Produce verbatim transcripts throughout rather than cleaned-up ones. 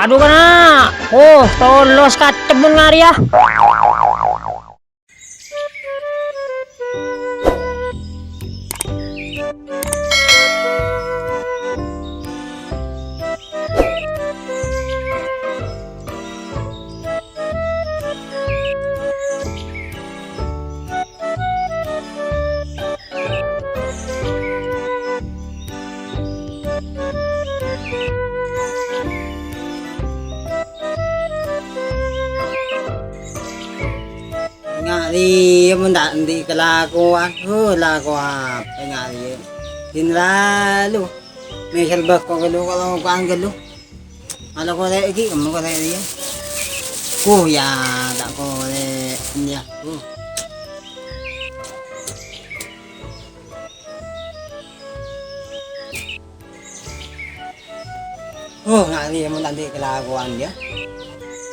Adu, kana'. Oh, tolos katemmun ngarèya. Nga' rèya mon ta' andi' kalakowan, huh, lako apa nga' rèya? Din lalu. Mesel bâko ghâllu, kalokowan ghâllu. Malar korè' ghi', kemma korè' rèya. Huh, ya, ta' korè', ya. Huh. Oh, nga' rèya mon ta' andi' kalakowan, ya.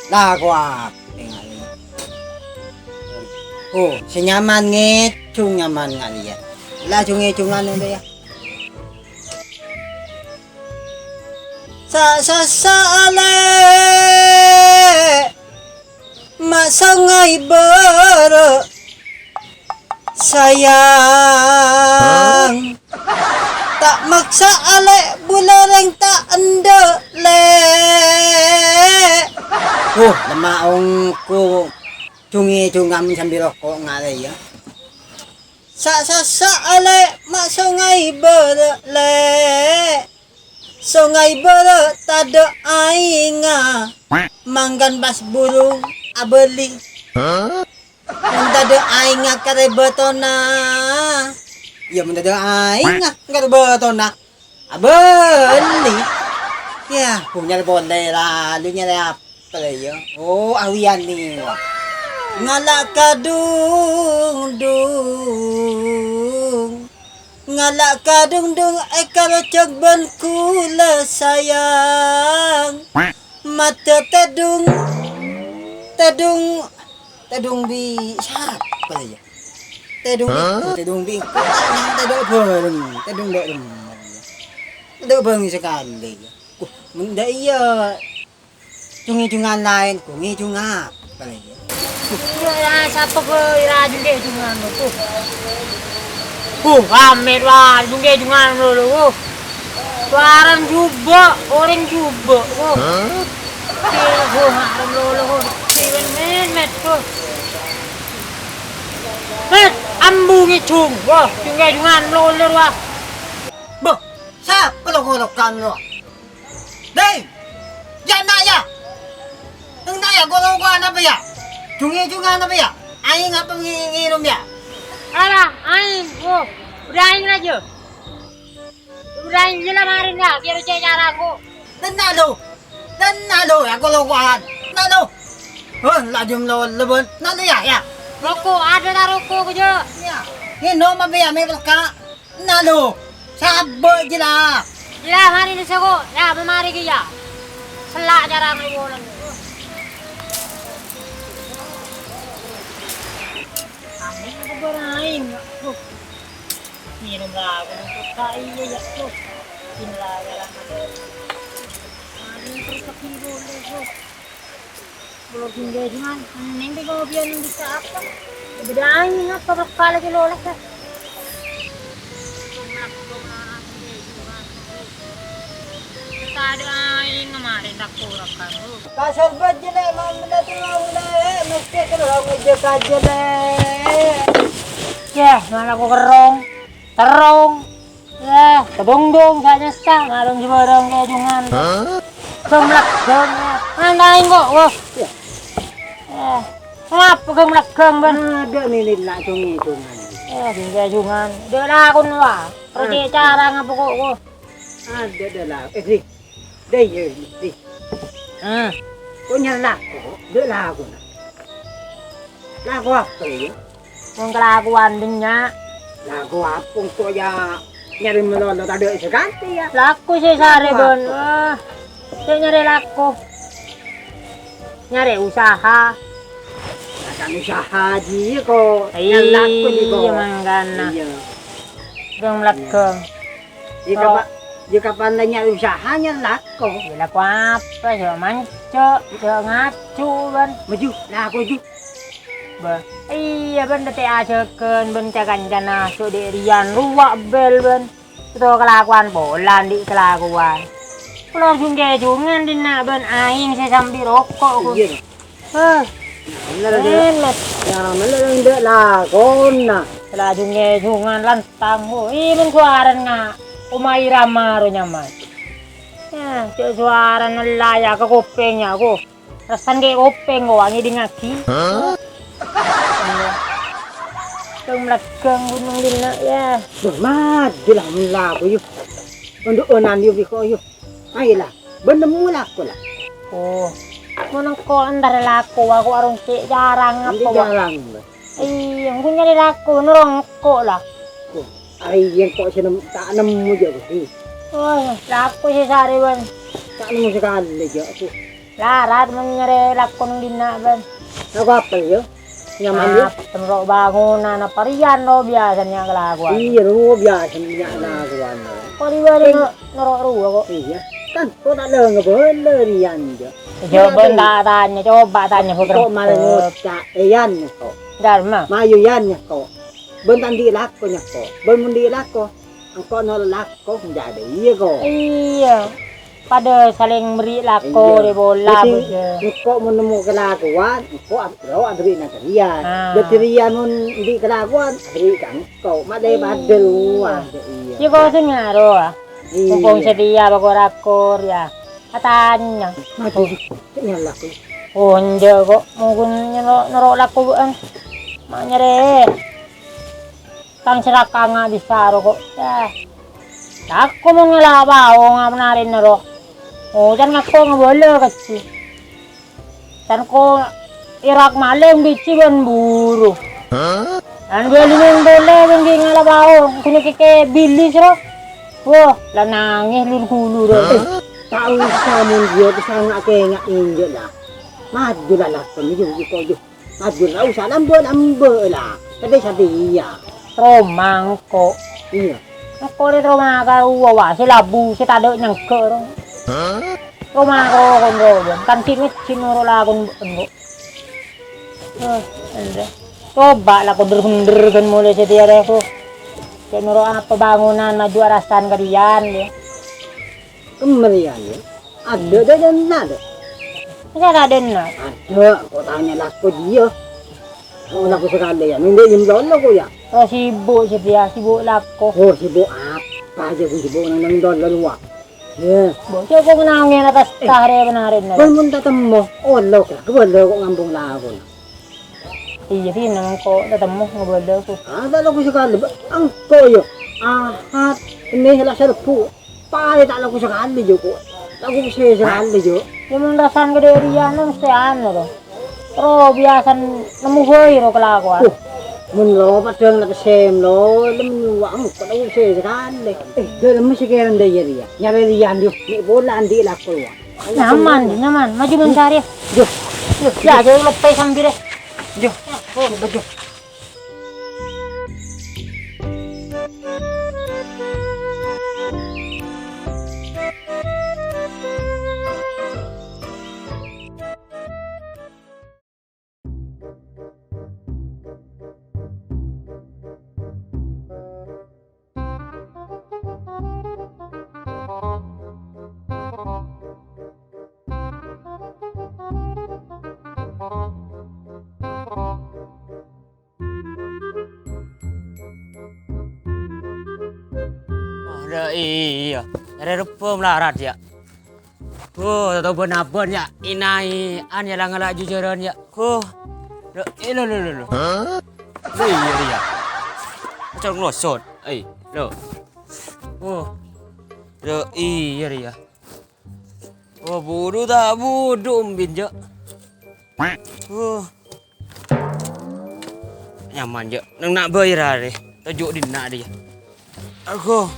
Lako apa nga' rèya? Oh, sè nyaman ngèjhung nyaman nga' rèya. La jhung-èjhungan olo, ya. Sa-, sa-, sale. Ma' songay bârâ', sayang. Ta' maksa, Lè', bulâ rèng ta' endâ', Lè'. Huh, lemma ongghu jhung-èjhungan sambi roko' nga' rèya. Sa-, sa-, sa-, Lè', ma' songay bârâ', Lè'. Songay bârâ' tadâ' aèngnga, mangkana pas buru abâli. Mon tadâ' aèngnga karè bâtona. Iyâ, mon tadâ' aèngnga karè bâtona, abâli. Yâ, punyana polè lalu nyarè apa rèya? Oh, awiyan nèka. Ngala' kadungdung. Ngala' kadungdung èkarojok bân kaulâ sayang. Maddhâ tèdung, tèdung, tèdung bi' sapa, yâ? Tèdung bi', tèdung bi' tèdung bâreng, tèdung bâreng. Tèdung bâreng sakalè, yâ. Kuh, mon dâ' iyâ. Jhung-èjhungan laèn, jhung-èjhungan apa lagi? Iyâ, sapa kok ira jhung-èjhungan itu? Huh, rame wah, jhung-èjhungan lolo, huh. Suarana jhubâ', orèng jhubâ', huh. Hah? Iyâ, huh, haram lolo, huh. Siwen men, met, huh. Met, ambu ngèjhung, wah, jhung-èjhungan lolo, wah. Bâh, sapa lo ngolokan lo? Dèng! Yâ, na', yâ! Neng, na', yâ, golo-golo apa, yâ? Jhung-èjhungan apa, yâ? Aèng apa ngè-, ngènom, yâ? Alah, aèng, oh, bâdâ aèng rajâ. Bâdâ aèng jâ la marèna, yâ, biar cè' cara aku. Tenna' lo! Tenna' lo, yâ, golo-goloan! Tenna' lo! Heh, la jhum lo lebân. Tenna' lo, yâ, yâ! Roko', adâ' ta' roko' kèjâ? Yâ. Ngènom apa, yâ, mè' pelka'? Na lo, sabâ' jâ la. Jâ la, marè nèsako, yâ, mamarè kèya. Sella' cara ngèwolon. Amin, aku bârâi, huh. Ngènom la, aku nonton ta' iyâ, yâ, huh. Bismillahirrahmanirrahim. Amin, terus lagi boleh, huh. Belum tinggal, cuman, neng, di kopian bisa apa? Bâdâ aèng apa, berapa lagi lolos, yâ? Tadâ' aèng, kemarin tak kurang kan, Bu. Kasar bâjâ, Lè', mamana tuh, Lè', mesti kerrong aja saja, Lè'. Yâ, mana aku kerrong? Terrong. Eh, tadungdung, gak nyessa, ngarung jhubârâng kèjhungan. Hah? Gâng-lègâng, yâ. Mana aèng kok, wah. Eh, ngapa gâng-lègâng, bân? Adâ' nèlè la jhung-èjhungan. Eh, jhung-èjhungan. Dâ' lakon, wah. Terus Adâ'. Cara ngapa kok, wah. Adâ', dâ' la-, eh, Dri. Dâ', iyâ, Dri. Hmm. Kok nyarè lako, dâ' lakona. Lako apa, yâ? Wong kalakowan, dhinna'. Lako apa engko' yâ nyarè malolo tadâ' sakanti, yâ? Lako sè sarè, lako bân. Apa? Wah, sè nyarè lako. Nyarè usaha. Bukan usaha jiyâ kok. Iyâ, nyarè lako jiyâ kok. Mangkana. Iyâ. Gâng-lègâng. Iyâ, Pak. Jâ' kapan la nyarè usaha nyarè lako. Yâ lako apa, jâ' manco', jâ' ngaju, bân. Maju, lako, ju. Bâh, iyâ, bân, dâtè' ajâgân, bân, ca-kancana, so dhi' rèyan, rowa bel, bân. Sèttong kalakowan pola, andi' kalakowan. Kaulâ jhung-kèjhungan dinna', bân, aèng sè sambi roko', ko. Iyâ. Hah. Bener, Dek. Bener. Yang bener yang ndak lakona. Sè la jhung-kèjhungan lantang, ko. Iyâ, bân, sowarana nga'. Omah Irama ro nyaman. Yâ, cè' sowarana la yâ ka kopèng yâ, ko. Rassana ghi' kopèng, ko, ngèdingngaghi. Hah? Tong mlèghâng ghunong dinna', yâ. Bâh, maju la, mon lako, yu. Ondu' onan, yu, biko, yu. Ayo, la. Bân nemmo lako, la. Oh. Mon engko' entar lako, ako arong cè' jarang apa, Andi' wa? Jarang, Mbak. Iyâ, engko' nyarè lako, noro' engko', la. Oh, arè engko' sè nem-, ta' nemmo jâ', Gusti. Oh, lako sè sarè, bân. Ta' nemmo sakalè, jâ', aku. Larat mon nyarè lako neng dinna', bân. Lako apa, yâ? Nyaman, yâ? Apa, noro' bangunan, apa rèyan, ro, biasana kalakowan. Iyâ, ro, biasana kalakowan. Ko' rèya, ro, noro' rowa, ko'. Iyâ. Kan, ko' ta' la ngabâlâ rèyan, jâ'. Jâ' bân ta' tanya, coba tanya, ko' malah ngoca', eh, yan, ko'. Dharma. Mayu, yan, ko'. Bân ta' andi' lako, nya, ko'. Bân mon andi' lako, engko' noro' lako, menjadi, iyâ, ko'. Iyâ. Padâ salèng berri' lako, iyâ. Dâri pola, dâddhi, bâdâ. Engko' mon nemmo kalakowan, engko' ab-, lo aberri' neng ka rèyan. Ah. Dâddhi rèyan mon andi' kalakowan, aberri' ka engko'. Ma' dâri padâ, iyâ. Wah, iyâ. Iyâ, ko' sè nyaro, ah. Iyâ. Mumpung satèya bâko rakor, yâ. Atanya. Maju, sih. Cè' nyala, ko'. Oh, enjâ', ko'. Mungkin nyero-, noro' lako, bân. Ma' nyarè. Tang sè rakanga bisa ro ko'. Yah. Tako mon ngala' bao ngapa narèna ro. Oh, can ngako ngabâlâ kacè. Can ko' èrak malèng bicci bân buru. An bâli neng tolè bân ghi' ngala' bao, ghuna kèkè bilis ro. Wah, la nangès lur-ghulur ro. Eh, ta' osa mon jiyâ kesanga' kènga' enjâ' la. Maju la lakon, yu, yu, ko', yu. Maju, ta' osa lambâ'-lambâ' la. Kadhi satèya. Roma engko'. Iyâ. Engko' rè roma ka uwa, wa, sè labu, sè tadâ' nyangghâ' ro. Hah? Roma ko' kon ro, kan sè ngejjhi noro' lakon engko'. Eh, endâ. Coba la kondher-kondher kan mulai satèya rè ko'. Cè' noro' apa bangunan maju arasan kadhiyân, yâ. Kemerian, yâ. Adâ' dâ' dâ' enna', dâ'. Masa adâ' dâ' enna'? Adâ', ko' tanya lako jiyâ. Ko' lako sakalè, yâ. Neng dâ' nyem lolo, ko', yâ. Oh, sibuk satèya, sibuk lako. Oh, sibuk apa jâ, ko' sibuk neng, neng lolo, wa. Yâ. Bo, cè' ko' ngenangè atas tahrè bân arèna. Kon mon tatemmo, olo, kra, kebâlâ ko' ngambung lakona. Iyâ, Pi, neng ko' tatemmo ngabâlâ, ko'. Ah, ta' lako sakalè, ba-, engko', yâ. Ahad, ini la Sarbu. Paè ta' lako sakalè, jâ', ko'. Lako sè sakalè, jâ'. Yâ, mon rasan kadhiyâ rèya, no, mestè anu, ro. Ro, biyasana nemmo bhâi, ro, kalakowan. Oh, mon lo, padâ la pèssèm, lo, lem nyuwa', engko' lako sè sakalè. Eh, dâlem sè kèran dâ' iyâ rèya. Nyarè rèya, yu. Mè' pola andi' lako, wa. Nyaman, nyaman. Maju, mon cari. Jâ. Jâ, jâ, leppè sambi, rè. Jâ. Oh, jâ. Adâ' iyâ, arè rebbhâ malarat, yâ. Oh, tatoban abân, yâ, inai, an, yâ, la ngala' jujurân, yâ. Oh, lo, eh, lo, lo, lo, lo. Hah? Lo, iyâ, iyâ. Cong losot, eh, lo. Oh, lo, iyâ, iyâ. Oh, budhu ta' budhu ombin, jâ'. Oh. Nyaman, jâ'. Neng na' bâi rarè. Toju' dinna' dhi, jâ'. Ago.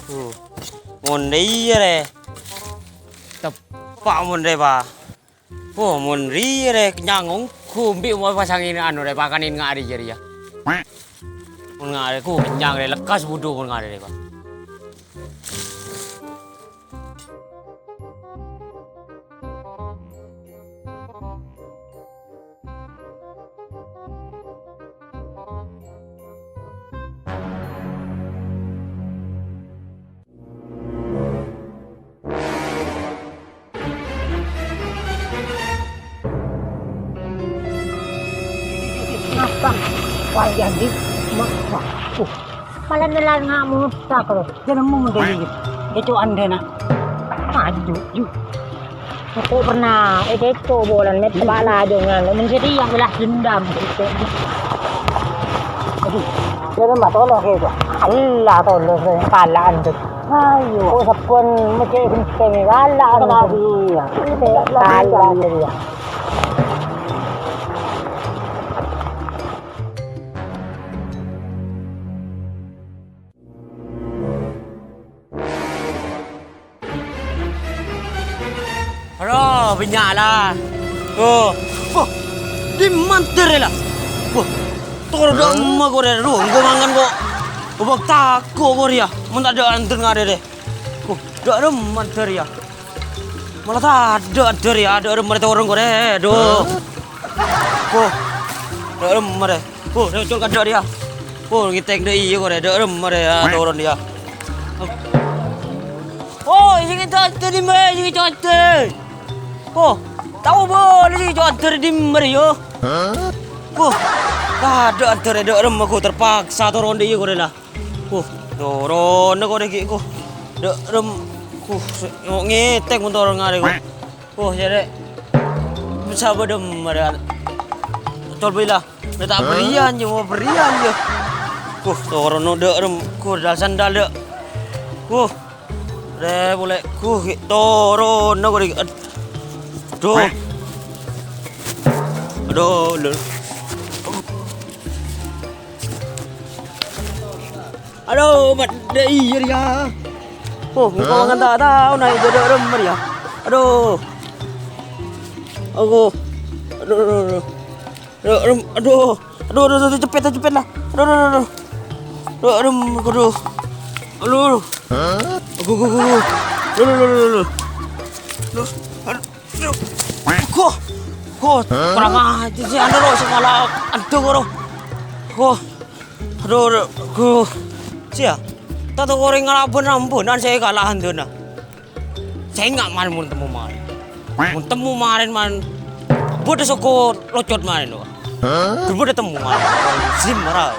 Oh. Mon dhi, rè. Teppa' mon dhi, Pa. Oh, mon rèya rè, kennyang ongghu, embi' mo pasangin anu rè, pakanin nga' rèya rèya. Mon ngarè ku kenyang rè, lekkas budhu mon ngarè rè, Pak. Napa? Wah, jadi mak, wah, uh, malah nelan ngamu tak lo. Jangan mau mendengi. Itu anda nak maju, yuk. Aku pernah, eh, itu bulan met kepala aja ngan. Menjadi yang belah dendam gitu. Aduh, jangan mbak tolong kayak itu. Allah tolong, kalaan tuh. Ayo. Oh, sampun mesti kenceng, kalaan tuh. Iya. Kalaan tuh, ya. Aduh, bânnya' la. Tuh. Wah, dimma dhâri la. Wah, toro' dâ' remma ko rè. Aduh, engko' mangan ko'. Obak tako' ko rè ya. Mon tadâ' andhân ngarè rè. Wah, dâ' remma dhâri ya. Mala tadâ' dhâri ya, dâ' remma rè toron ko rè. Aduh. Wah, dâ' remma rè. Oh, nyocol kadhâ' rèya. Oh, ngètèk dâ' iyâ korè, dâ' remma rèya, toron rèya. Oh, sè ngètèk dimma, sè ngètèk. Oh, tao bâli sè ngètèk dimma rèya. Oh, tadâ' andhâr, dâ' remma ko terpaksa toron dâ' iyâ korè la. Oh, toron korè ghi' ko. Dâ' rem-, oh, sè ngètèk mon toron ngarè ko. Oh, jârè. Sapa dâ' remma rèya. Col bâli la. Mè' ta' bâriyân, yâ, mau bâriyân, yâ. Kuh, toron dâ' rem-, kuh, dal-sandal dâ'. Kuh. Rè, polè, kuh, ghi' toron, aku, Dik. Aduh. Aduh, lho. Aduh, mat, dâ' iyâ, yâ. Oh, engko' mangan ta' tao, naè' jâ dâ' remma, yâ. Aduh. Aku. Aduh, aduh, aduh. Aduh, aduh, aduh, aduh, cepet, cepet lah. Aduh, aduh, aduh, aduh. Aduh, aduh, aduh. Aduh, aduh. Aduh, aduh, aduh, aduh. Aduh, aduh, aduh. Aduh, aduh. Koh, koh, kurang ajar sih, anu, lo, sè ngala' andhâ, koro. Koh, aduh, aduh, koh. Sè yâ, ta' tao korèng ngala' bân-ambhânan sè kala' andhâna. Sènga' man mon temmo marèn. Mon temmo marèn man. Bâdâ soko locot marèn, wah. Bâdâ temmo marèn. Sim, mara.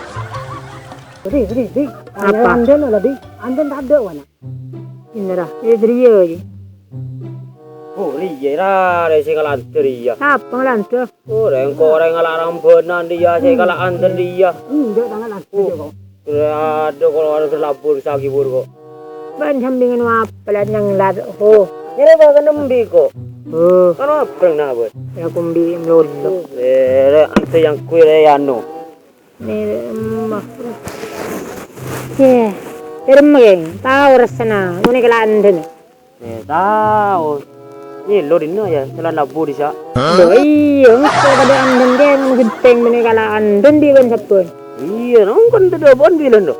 Di, di, di. Apa? Andhâna la, Di. Andhâna tadâ', wana. Ina ra. Eh, dâri iyâ, Ji. Oh, rèya ra, rè sè ngalandhâ rèya. Sapa ngalandhâ? Oh, rèng-korèng ngala' rambânan rèya, sè kala' andhâna rèya. Enjâ' tangan andhâ kok. Aduh, kalau ada labur sagi buru kok. Bân sampèyan apa la nyanglat, ho. Nyarè bâ' ka nembi kok. Oh. Kan abang na, Bos. Ya, kumbi melulu. Eh, rè, andhâ yang kue rè, anu. Ni, emma. Yè, remma, geng. Tao rassana. Ngene kala andhâna. Eh, tao. Nyèlo dinna ya, jalan labu disa'. Lho, iyâ, engko' padâ andhân, geng. Anu genteng mene kala andhân di' bân sabbhân. Iyâ, nongkon tadâ' bân bilan, lho.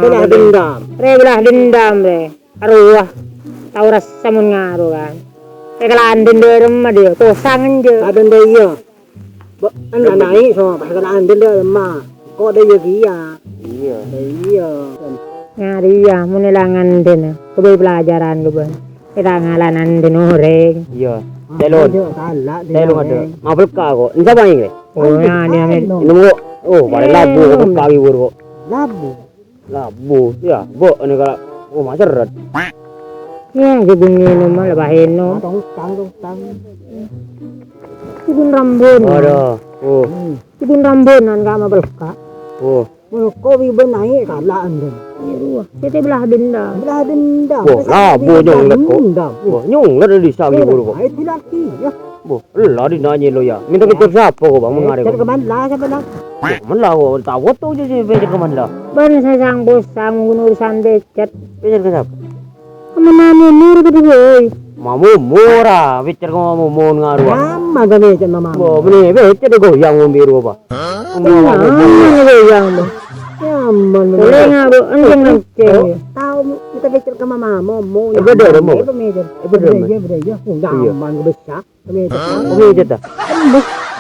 Belah dendam. Rè, belah dendam, rè. Arowa. Tao rassa mon ngaro, kan. Rè, kala andhân dâ' remma, dâ'. Posang enjâ'. Kadhâng dâ' iyâ. Bo, enna' naè' so, pas kala andhân dâ' remma. Ko' dâ' iyâ kèya. Iyâ. Dâ' iyâ. Ngarè iyâ, mon èlang andhân, kobâi pelajaran kobâi. Èta' ngala' andhân orèng. Iyâ. Telon. Aduh, kala' telon ada. Mabelka ko'. Ensa paèng, rè? Oh, ya, ni, Amin. Nemu. Oh, paling labu, mabelka wi buru ko'. Labu. Labu, ya, bo, ini kala', oh, macet. Ya, jadi ngene mah, lepas eno. Tang, tang, tang. Ibun rambun. Waduh, oh. Ibun rambun, nan ka mabelka. Oh. Mabelka, ibun naè' kala' andhân. Iya, wah. Kita belah dendam. Belah dendam. Wah, labu nyong lek ko'. Dendam. Wah, nyong lek di sawi buru ko'. Itu lagi, ya. Bo, ella di nanya lo ya. Minta kejar siapa ko', Bang, mengare ko'? Kejar ke mana lah, siapa lah? Bo, mella ko', tao to je si kejar ke mana lah. Bân sasang posang ngurusan becet. Kejar ke siapa? Sama Mamu Mur kedua, oi. Mamu Mur, ah, kejar ke Mamu Mur ngaruh. Sama gak becet, Mama? Bo, mene becet goyang ngombe ro apa? Hah? Sama Mamu Mur. Mana goyang, Bang? Nyaman, Polè ngarok, anjing mancèng. Tao, kita pikir ke mama, momo, Eh, bâdâ, nyaman, Mo. Apa, Medan? Eh, bâdâ, Mo. Iya, bâdâ, iya. Iya. Nyaman, besar. Apa, Medan? Apa, Medan, ta?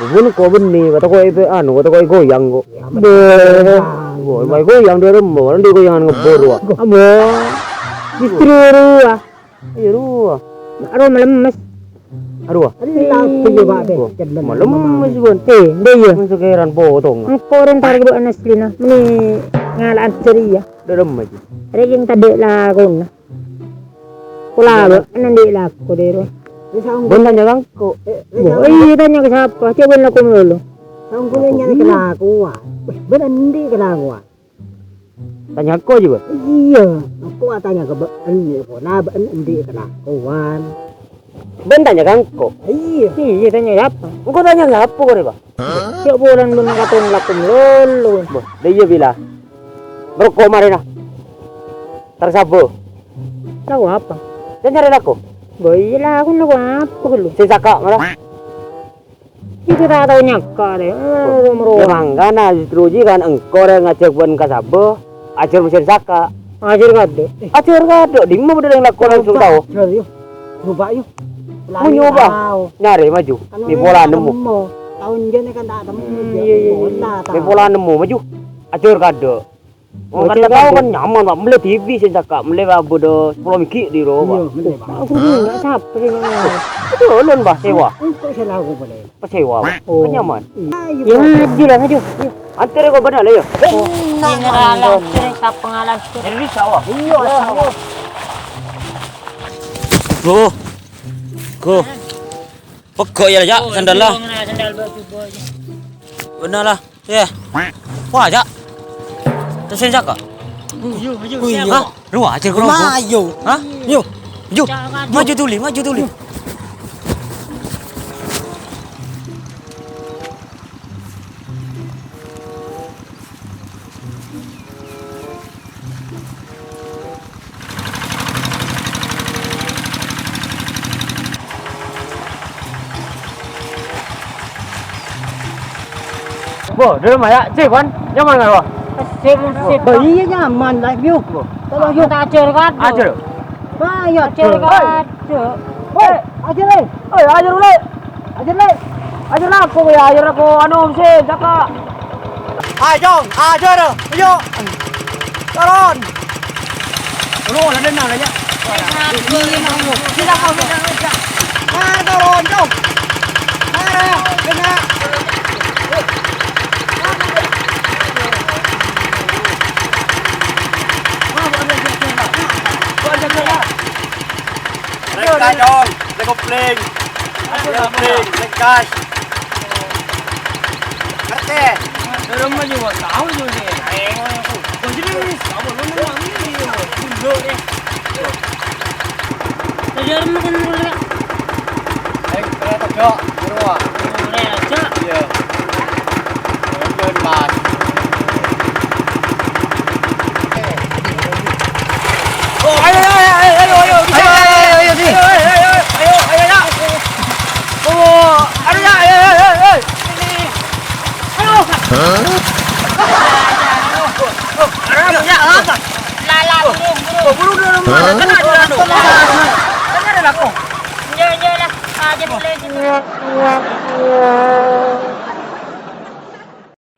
Bubun kok bânnè, kata kok itu, anu, kata kok goyang kok. Iya, Beh. Bener. Wah, goyang dâri Mo, nanti goyangan ngebor, wah. Amo. Justru rowa. Iyâ, rowa. Aro malemes. Arowa. Iya, Pak, Beh. Wah, malemes, Bun. Eh, ndè, iyâ. Mun sekeran potong. Engko' rèn tarèk bâ'na aslina. Mènè ngala' anjâr iyâ. Dâlem aja. Rèng tadâ' lakona. Pola bâ'na ndè' lako, dero. Bun tanya ka engko'. Wah, iyâ, tanya ka sapa? Coba lako malolo. Sangko nyari kelakuan. Weh, bâ'na ndè' kelakuan. Tanya ko juga. Iya, aku atanya ke ba'en ya, pona ba'en endi kelakuan. Ben tanya ka engko'. Iya. Iya, tanya siapa? Engko' tanya siapa kore, Pak? Siap bulan ben katon lakum lolo. Boh, lah iya bila. Merokok marina. Tarsabo. Tahu apa? Dan cari lako. Boh, iya lah, aku nako apa dulu? Sing saka, malah. Itu ta' tao nyaka deh. Eh, mro. Ya mangkana justru ji kan engko' rè ngajhâk bân ka sabo, ajhâr mesin saka. Ajhâr kadâ'. Ajhâr kadâ', dimma bâdâ rèng lako langsung tao. Ajhâr, yo. Nyoba, yo. Mau nyoba? Nyari maju. Anu, di pola nemu. Taon jâna kan ta' temu. Hmm, iya, iya, iya. Pola, ta'. Di pola nemu maju. Ajhâr kadâ'. Oh, kan tao kan nyaman, Pak. Mellè T V sing cakak, mellè, Pak, bâdâ sepuluh biji di ro, Pak. Iya, mellè, Pak. Aku enggak sampai ini. Itu ulun, Pak, sewa. Engko' sè laku boleh. Pas sewa, Pak. Oh. Kan nyaman. Iya. Ya, maju lah, maju. Iya. Antar kok benar lah, ya. Ini ngalang, sering kapengalan. Jadi bisa, Pak. Iya, iya. Go. Go. Pegghâ' ya, Cak, sandal lah. Sandal baju boy. Benar lah. Ya. Wah, Cak. Terus yang Cak, kok? Maju, maju. Oh, iya. Hah? Lu aja, Bro. Maju. Hah? Yuk. Yuk. Cak, maju. Maju tuli, maju tuli. Bo, dulu mah ya, sip, kan? Nyaman kan, Bo? Sip, sip. Oh, iya, nyaman, lah, yuk. Tolong, yuk. Ajhâr, kan? Ajhâr. Ayo, ajhâr, ajhâr. Kan? Woi, ajhâr, eh. Woi, ajhâr, Le. Ajhâr, Le. Ajhâr lako, ya, ajhâr lako, anu, sih, cakak. Ayo, ajhâr, ayo. Turun. Turun, ada nang, ya. Sila, kau, sila, sila. Nah, turun, jauh. Nah, kena. Nah, buat dia, dia, dia, dia. Buat dia, dia, dia. Rèng ghâs, Cong. Rèng kopling. Rèng kopling, rèng ghâs. Ngerti? Belum aja, Bos. Tahu juga sih. Ayo, ayo, ayo. Bos, ini, ini, apa lu nanya ini? Dulu, ya. Tadi orang makan dulu, ya. Ayo, kita tojok, buru, ah. Boleh aja. Iya. Turun, Mas. Oh, ayo, ayo, ayo, ayo, ayo, ayo, ayo, ayo, ayo, ayo, ayo, ayo, ayo, ayo, ayo, ayo. Oh, ayo, ayo, ayo, ayo, ayo. Ayo. Hah? Oh, ayo, ayo, ayo. Lala, buru, buru. Oh, buru, buru, buru. Hah? Tenang, tenang, tenang. Tenang, tenang, aku. Iya, iya, lah. Ah, jadi boleh, jadi boleh.